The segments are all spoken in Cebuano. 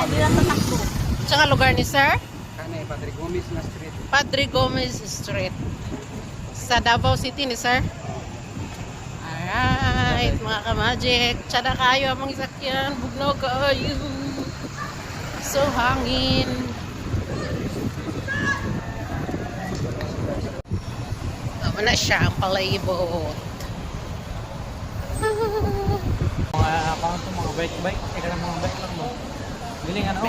Hindi lang tatakbo. Sa nga lugar ni sir? Kani Padre Gomez na street. Padre Gomez Street. Sa Davao City ni sir? Alright, mga ka-magic. Tsada kayo among isakyan. Bugnaw kaayo. So hangin. Tama na siya ang palibot. Mga account mga bike-bike. Ika lang mga bike lang mo. Galing ano?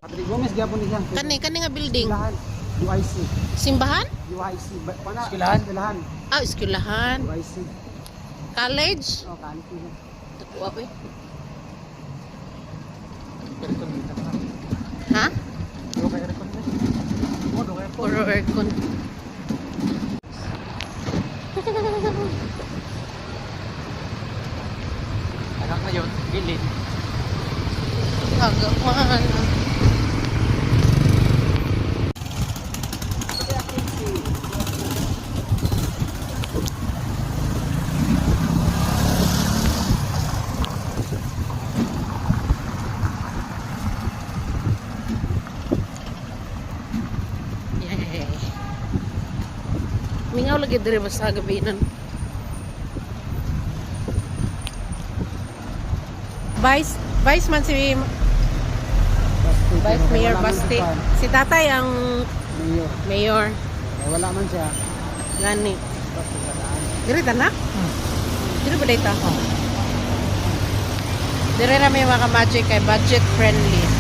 Padre Gomez gyapon ni siya. Kani, kani nga building. Eskwelahan. UIC. Simbahan? UIC. Pana. Eskwelahan? Eskwelahan. Ah, eskwelahan. UIC. College? Oh, kani siya. Tuwa ba eh? Aircon dito na. Ha? Do kay aircon na. Oh, do kay aircon. Puro aircon. Anak na yun, gilid. Kagawan. Yay. Mingaw lagi diri basta gabi nan. Vice man si Basti. Vice Pero Mayor wala man Basti. siya pa. Si tatay ang Mayor. mayor. Eh, wala man siya. Gani. Basti sa daan. Dire ta na? Dire ba dito? Dire na may mga magic kay budget friendly.